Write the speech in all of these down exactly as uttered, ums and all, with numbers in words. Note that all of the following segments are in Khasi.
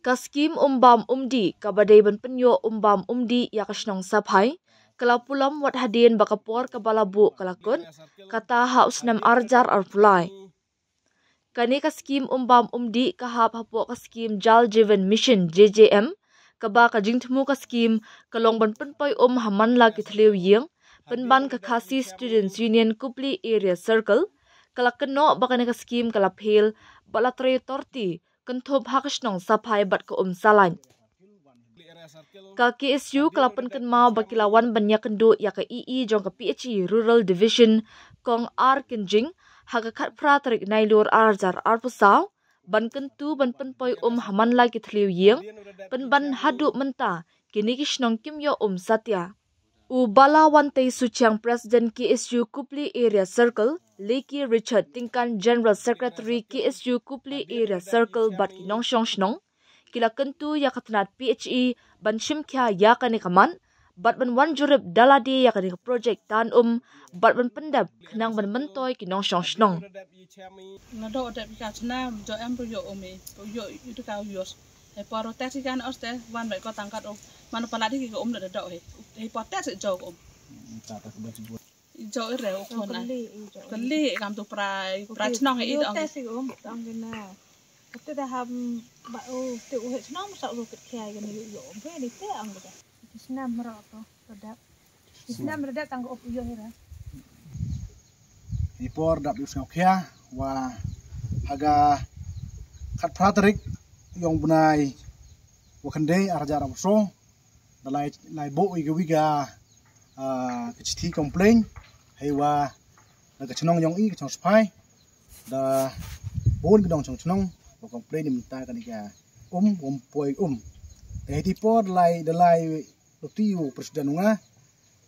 Ka skim um bam um dih kaba dei ban pynïoh um bam um dih ïa ka shnong Saphai ka la pulom wat hadien ba ka por kaba la buh ka la kut, kata ha u snem arjar arpulai. Kane ka skim um bam um dih ka hap hapoh ka skim Jal Jeevan Mission, J J M, kaba ka jingthmu ka skim ka long ban pynpoi um ha man la ki thliew ïing, pynban ka Khasi Students Union Kupli Area Circle ka la kynnoh ba kane ka skim ka la phel bad la trei torti kynthup ha ka shnong Saphai bad ka um Salain. Ka K S U ka la pynkynmaw ba ki la wan ban ïakynduh ïa ka E E jong ka P H E Rural Division, Kong R Kynjing, ha ka khatphra tarik Nailur arjar arphew saw ban kyntu ban pynpoi um ha man la ki thliew ïing, pynban haduh mynta kine ki shnong kim ïoh um satia. U Bala Wantei Suchiang, President K S U Kupli Area Circle, Leki Richard Tyngkan, General Secretary K S U Kupli Area Circle, bad ki nongshong shnong ki la kyntu ïa ka tnat P H E ban shim khia ïa kane ka mat bad ban wan jurip da lade ïa kane ka projek tan um bad ban pyndep khnang ban myntoi ki nongshong shnong. Na do dep ka chna jo em ro yo ome ro yo yu ka yo. He por te ti kan os te wan bai ko tang kat o man pala di ki ko um da do he. He por te se jo ko um. Jo i re o ko na. Kali kam tu pra pra chnong i dong. Te si um tang ke na. Te da ham ba o te o he chnong sa o ke khia ke ni yo um pe ni te ang ke. Snam ra to da. Snam ra da tang ko yo ra. I por dap u sngau khia wa haga khatphra tarik yong bnai wa khyndai arjar arphew saw da lai lai bo i ga wiga ka chithi complain hei wa da ka chnong yong i ka chnong Saphai da bun ka dong chnong chnong wa complain ni mynta ka ni ka um um poi um. Te hei ti por da lai da lai luti u president nga.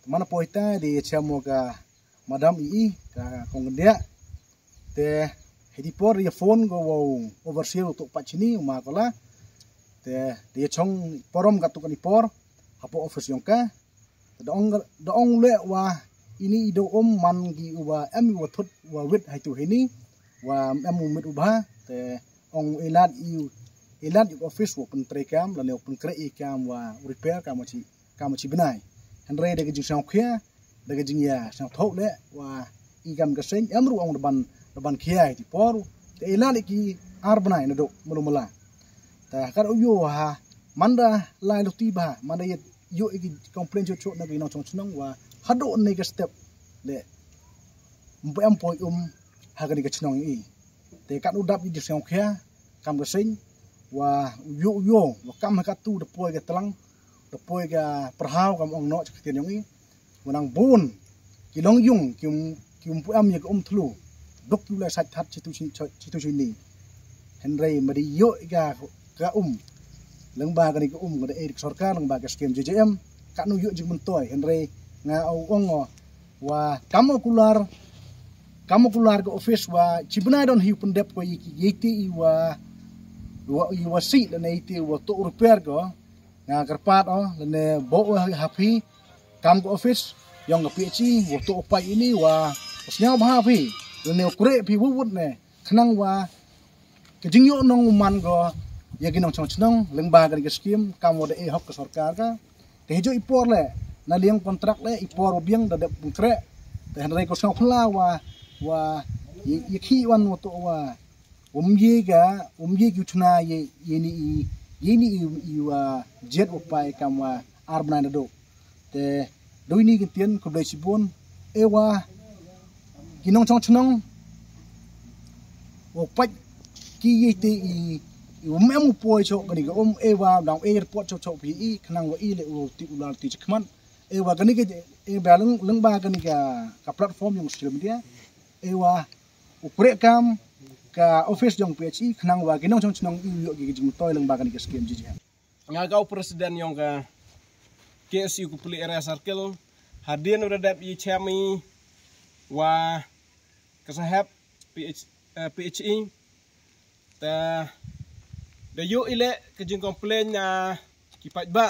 Te mana poi ta di chem wa ka madam i i ka kong dia. Te hei ti por ya phone ko wa overseer u tuk pat chini u ma ko la. Te dia chong porom ka tuk ni por hapo office yong ka. Te da ong da ong le wa ini i do um man gi u wa em wa thut wa wit hai tu hini wa em u mit u ba. Te ong ilad i ilad i office wa pyntrei kam la ne wa pynkre i kam wa repair kam wa chi kam wa chi bnai. Hynrei da ka jingsngau khia da ka jingïa sngau thok le wa i kam ka seng em ru ong da ban da ban khia i ti por te ilad i ki ar bnai na do mulu mala. Ta ka u yo ha manda lai luti ba manda ye yo i ki complain chot chot na ki nongchong chnong wa hado ne ka step le mpo em poi um ha ka ni ka chnong i. Te ka u dap i di sngau khia kam ka seng wa u yo u yo wa kam ha ka tu da poi ka tlang da poi ka perhau kam ong no cha ka tian yong i. Wa nang bun ki long yung ki um ki um pu am ya ka um thlu dok yu la sat that chi tu chi chi tu chi ni. Hynrei ma di yo i ka ka um leng ba ka ni ka um ka da e ka sorkar leng ba ka skem J J M ka nu yo jing myntoi hynrei nga au ong o wa kam o kular kam o kular ka office wa chi bnai don hiu pyndep ko i ki yei ti i wa wa i wa si lane i ti wa to repair ko nga kyrpad o lane bo wa ha phi kam ka office yong ka P H E wa to pai ini wa sngau ba ha phi lane kure phi wut wut ne khnang wa ka jingyo nong man go ya ki nongchong chnong leng ba ka ni ka skim kam wa da e hok ka sorkar ka. Te hijo i por le na liang kontrak le i por wa biang da dep pungkre. Te hynrei ko sngau khla wa wa i khi wan wa to wa um ye ga um ye ki chna ye ye ni i ye ni i wa jet wa pai kam wa ar bnai na do. Te doi ni ki tien ko blei chibun e wa ki nongchong chnong wa pait ki ye te i i um em u poi chok ka ni ka um e wa dang e report chok chok pi i khnang wa i le u ti u lar ti chakman e wa ka ni ka e ba leng leng ba ka ni ka ka platform yong social media e wa u kre kam ka office yong P H E khnang wa ki nongchong chnong i yo ki jingtoi leng ba ka ni ka skem ji ji. Nga ka u president yong ka K S U Kupli Area Circle hadien wa da dep i chami wa ka sahep P H eh, P H E ta da yo ile ka jing complain na ki pait ba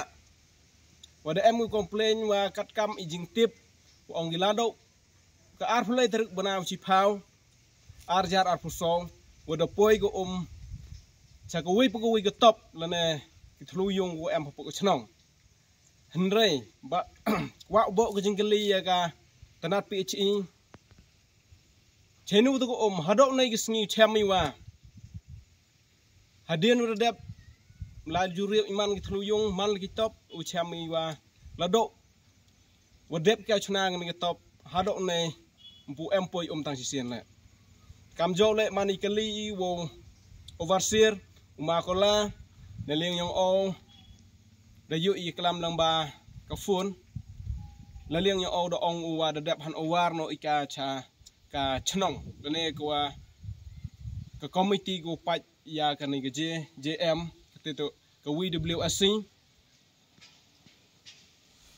wa da em ka complain wa kat kam i jing tip wa ong gilado ka ar phlei tarik bana u chi phau ar jar ar phuso wa da poi ka um cha kawei pa kawei ka top lane ki thlujung wa em hapoh ka chnong. Hynrei ba kwah u buh ka jingkylli ïa ka tnat P H E, cheinu tu ka um haduh ne ki sngi chem i wa hadien wa da dep la jurip i man ki thlujung man la ki top u chem i wa la doh wa dep ka chna ngan ka top haduh ne mpu em poi um tang shisien le. Kam jok le man i kali i wo overseer u ma kola na liang yong o da yu i klam lang ba ka phone la liang yong o da ong u wa da dep han over no i ka cha ka chnong lane ka wa ka committee ko pach ïa ka ni ka J J M ka te to ka W W S C.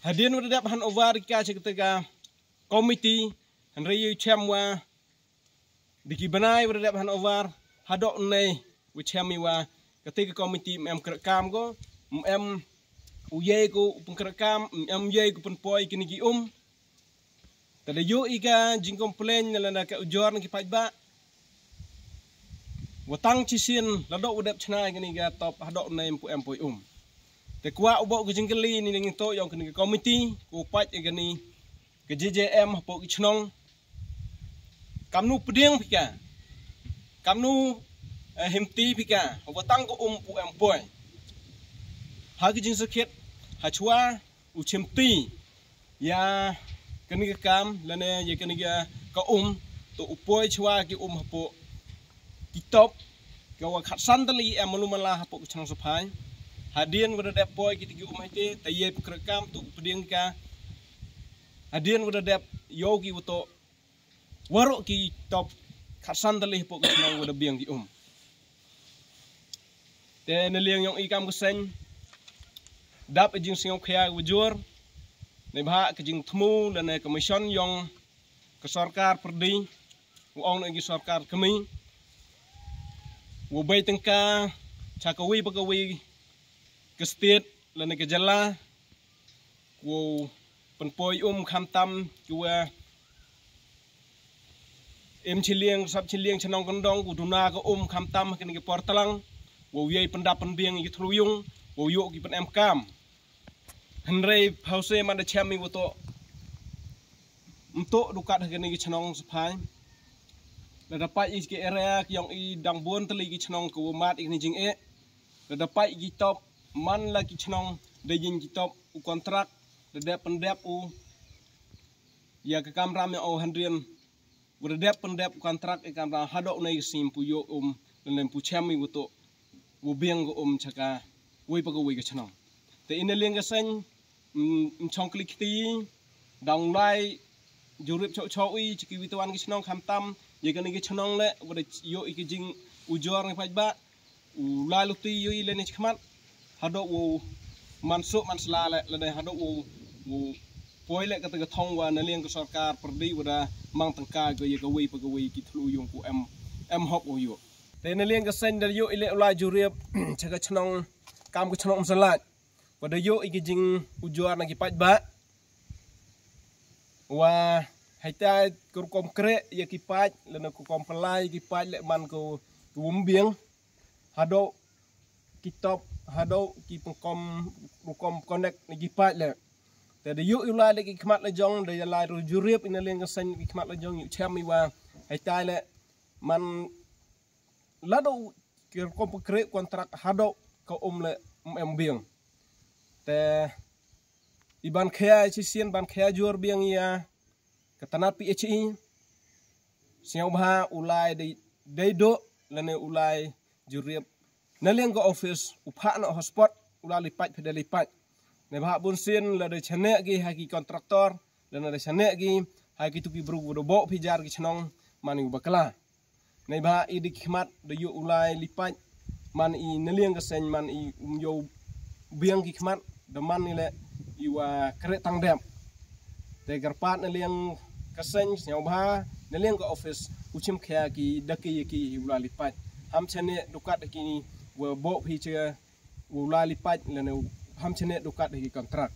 Hadien wa da dep han over ka cha ka te ka committee hynrei yu chem wa di ki bnai wa da dep han over haduh ne wa chem i wa ka te ka committee em kra kam ko em u ye ko u pun kra kam em ye ko pun poi ki ni ki um. Ta da yu i ka jing complain na la na ka ujor na ki pach ba wa tang chi sien la doh wa dep chna ka ni ka top haduh ne mpu em poi um. Te kwah u buh ka jingkylli ni ngi to yong ka ni ka committee ko pach ka ni ka J J M hapoh ki chnong. Kamnu pdiang phi ka kamnu himti phi ka wa tang ka um pu em poi ha ka jingsakit ha chwa u chimti ïa ka ni ka kam lane ïa ka ni ka um to u poi chwa ki um hapoh ki top ka wa khatsan tali em malu mala hapoh ka chnong Saphai. Hadien wa da dep poi ki ti ki um hite ta ye pu kra kam to u pdiang ka hadien wa da dep yo ki wa to waroh ki top khatsan tali hapoh ka chnong wa da biang ki um. Te na liang yong i kam ka seng dap i jing sngewkhia wa jur ne bha ka jing thmu lane ka mission yong ka sorkar perdi wa ong na ki sorkar kami wa bai tengka cha kawei pa kawei ka state lane ka jylla ko pun poi um kham tam ki wa em chiliang sap chiliang chnong kondong ko duna ka um kham tam ha ka ni ka por talang ko yei pun dap pun biang ki thlujung ko yu ki pun em kam. Hynrei phause man da chem i wa to mto dukat ha ka ni ka chnong Saphai. La da pach i ki area ki yong i dang bun tali ki chnong ko mat i ni jing e la da pach ki top man la ki chnong da yin ki top u kontrak da dep pun dep u ïa ka kamram ïa o handrien wa da dep pun dep u kontrak i kamram haduh ne sim pu yu um lane pu chem i wa to wa biang ka um cha kawei pa kawei ka chnong. Te i na liang ka seng mchong klik ti dang lai jurip chok chok i cha ki wi tawan ki chnong kham tam ïa ka ni ki chnong le wa da yu i ki jing ujor ni pach ba u lai luti yu i le ni chkhmat haduh u man suk man sla le le haduh u u poi le ka te ka thong wa na liang ka sorkar perdi wa da mang tengka ko ïa kawei pa kawei ki thlujung ko em em hok u yu. Te na liang ka seng da yu i le u lai jurip cha ka chnong kam ka chnong Umsalat wa da yu i ki jing ujor na ki pach ba wa haitai ka rukom kre ïa ki pach lane ka rukom pynlai ïa ki pach le man ko wum biang haduh ki top haduh ki pengkom rukom connect na ki pach le. Te da yu i lai le ki khmat la jong da ïa lai ru jurip i na liang ka seng ki khmat la jong yu chem i wa haitai le man la do ki rukom pekre kontrak haduh ka um le em biang. Te i ban khia chi sien ban khia jur biang ïa ka tnat P H E sngewbha u lai dei dei do lane u lai jurip na liang ka office u phah na hotspot u lai li pach phe dei li pach. Ne bha bun sien la dei chane ki ha ki kontraktor lane dei chane ki ha ki tu ki bru u do bo phi jar ki chnong man u bakla. Nei ba i di khmat da yu u lai li pach man i na liang ka seng man i um yu biang ki khmat da man i le i wa kre tang dep. Te kyrpad na liang ka seng sngewbha na liang ka office u chim khia ki da ki ki i u lai li pach. Ham chane dukat ki wa bo phi che u lai li pach lane ham chane dukat ki kontrak.